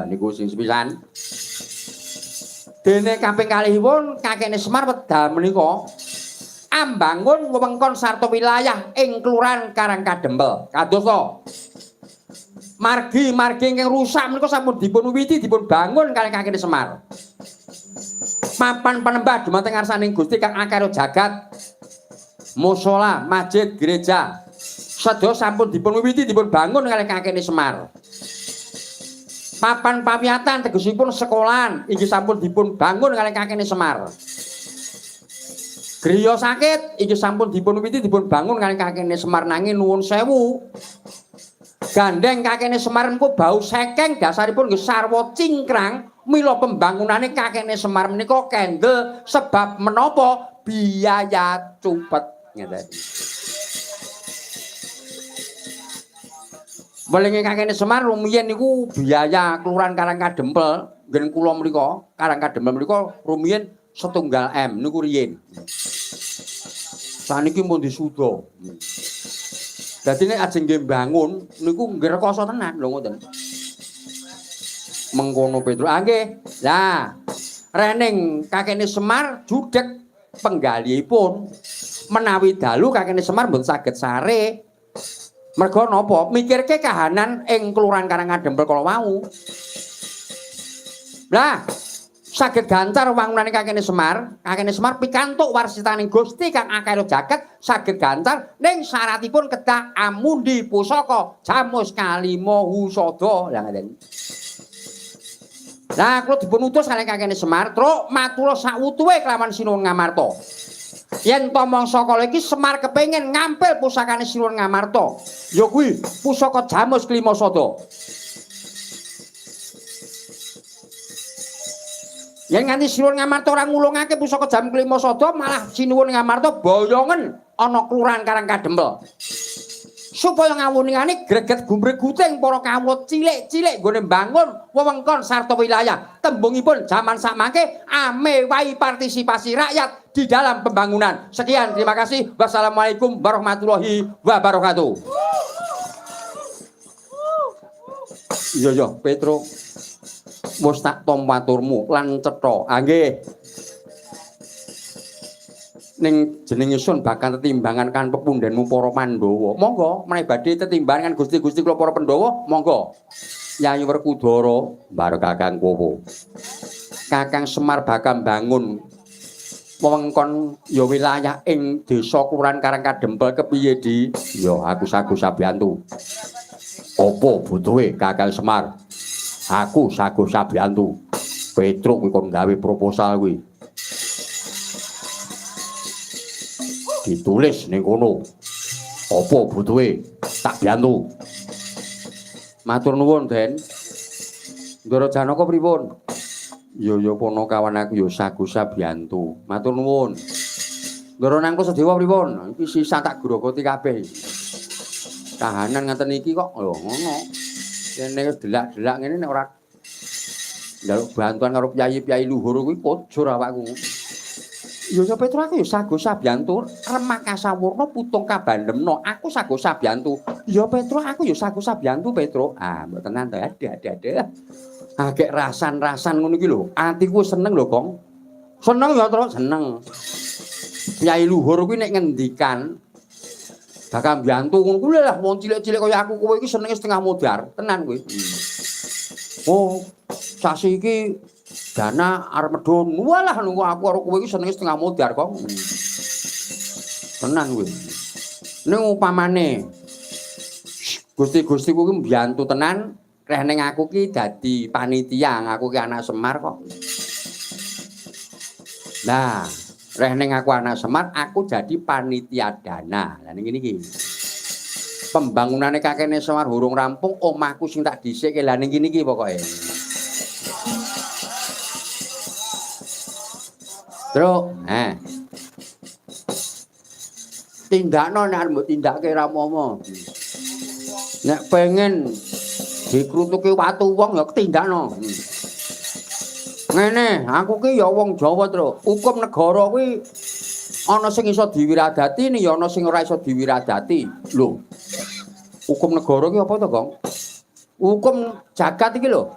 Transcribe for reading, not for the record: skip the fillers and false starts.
Niku sing sepisan. Dene kaping kalihipun kakekne Semar wekdal menika ambangun wewengkon sarta wilayah ing Kelurahan Karangkadempel. Kadosta margi-margi ingkang rusak menika sampun dipun wiwiti dipun bangun kalih kakekne Semar. Papan panembah dumateng ngarsaning Gusti kang akarya jagat. Musala, masjid, gereja sedaya sampun dipun wiwiti dipun bangun kalih kakekne Semar. Papan pawiyatan tegesipun sekolahan inggih sampun dipun bangun kalih kakekne Semar. Griya sakit inggih sampun dipun wiwiti dipun bangun kalih kakekne Semar nanging nuwun sewu. Gandeng kakekne Semar niku bau sekeng dasaripun nggih sarwa cingkrang, mila pembangunane kakekne Semar menika kendel sebab menapa biaya cupet ngeten. Welinge kakekne Semar rumiyin niku biaya Kelurahan Karangkadempel nggen kula mriku, Karangkadempel mriku rumiyin setunggal M niku riyin. Saniki pun disuda. Dadi nek ajeng nggih mbangun niku nggih rekoso tenan lho ngoten. Mengkono Petro. Ah nggih. Lah, rening kakekne Semar judheg penggalihipun menawi dalu kakekne Semar mboten saged sare. Mergo napa? Mikirke kahanan ing Kelurahan Karangkadempel kala wau. Lah, saged gancar wangunane kakekne Semar, kakekne Semar pikantuk warsitaning Gusti kang akarya jagat saged gancar ning syaratipun kedah amundi pusaka jamus kalima husada. Lah ngaten. Lah kula dipun utus kalih kakekne Semar, truk matura sawutuhe kelawan Sinuwun Ngamarta. Yen to mangsa kala iki Semar kepengin ngampil pusakane Sinuwun Ngamarta, ya kuwi pusaka jamus klima sada. Yen nganti Sinuwun Ngamarta ora ngulungake pusaka jamus klima sada, malah Sinuwun Ngamarta boyongen ana Kelurahan Karangkadempel. Supaya ngawuningane greget gumreguting para kawula cilik-cilik nggone mbangun wewengkon sarta wilayah. Tembungipun jaman sakmangke amewahi partisipasi rakyat di dalam pembangunan. Sekian, terima kasih. Wassalamualaikum warahmatullahi wabarakatuh. Iya iya, Petro. Wis tak tampa aturmu lan cetha. Ah nggih. Ning jeneng ingsun bakal tetimbangan kan pepundhenmu para Pandhawa. Monggo menawi badhe tetimbangan kan Gusti-gusti kula para Pandhawa, monggo. Yayi Werkudara bareng Kakang Kowo. Kakang Semar bakal bangun wewengkon ya wilayah ing desa Kelurahan Karangkadempel kepiye di? Ya aku sago sabiyantu. Apa butuhe Kakang Semar? Aku sago sabiyantu. Petruk kuwi kon gawe proposal kuwi. Ditulis ning kono. Apa butuhe? Tak biyantu. Matur nuwun, Den. Ndara Janaka pripun? Ya ya ponokawan aku ya sago sabiyantu. Matur nuwun. Ndara Nangka Sedewa pripun? Iki sisa tak grogoti kabeh. Kahanan ngaten iki kok lho ngono. Kene wis delak-delak ngene nek ora njaluk bantuan karo piyayi-piyayi luhur kuwi kojur awakku. Ya ya Petro aku ya sago sabiyantu, remah kasawurna putung kabandemna. Aku sago sabiyantu. Ya Petro aku ya sago sabiyantu Petro. Ah mbok tenan to, aduh aduh aduh. Ah gek rasan-rasan ngono iki lho. Atiku seneng lho, Gong. Seneng ya, Tro, seneng. Piyayi luhur kuwi nek ngendikan bakal mbiyantu ngono kuwi lah wong cilik-cilik kaya aku kowe iki senenge setengah modar. Tenan kuwi. Oh, sasi iki dana arep medhun. Walah nunggu aku karo kowe iki senenge setengah modar kok. Tenan kuwi. Ning upamane Gusti-gusti kuwi mbiyantu tenan, reh ning aku ki dadi panitia, aku ki anak Semar kok. Nah, reh ning aku anak Semar, aku jadi panitia dana. Lah ning ngene iki. Pembangunane kakekne Semar urung rampung, omahku sing tak dhisikke. Lah ning kene iki pokoke. Truk, nah. Tindakno nek arep mbok tindake ra momo. Nek pengen dikrutuki watu wong ya tindakno. Ngene, aku ki ya wong Jawa, Truk. Hukum negara kuwi ana sing iso diwiradati ya ana sing ora iso diwiradati. Lho. Hukum negara ki apa to, Gong? Hukum jagat iki lho.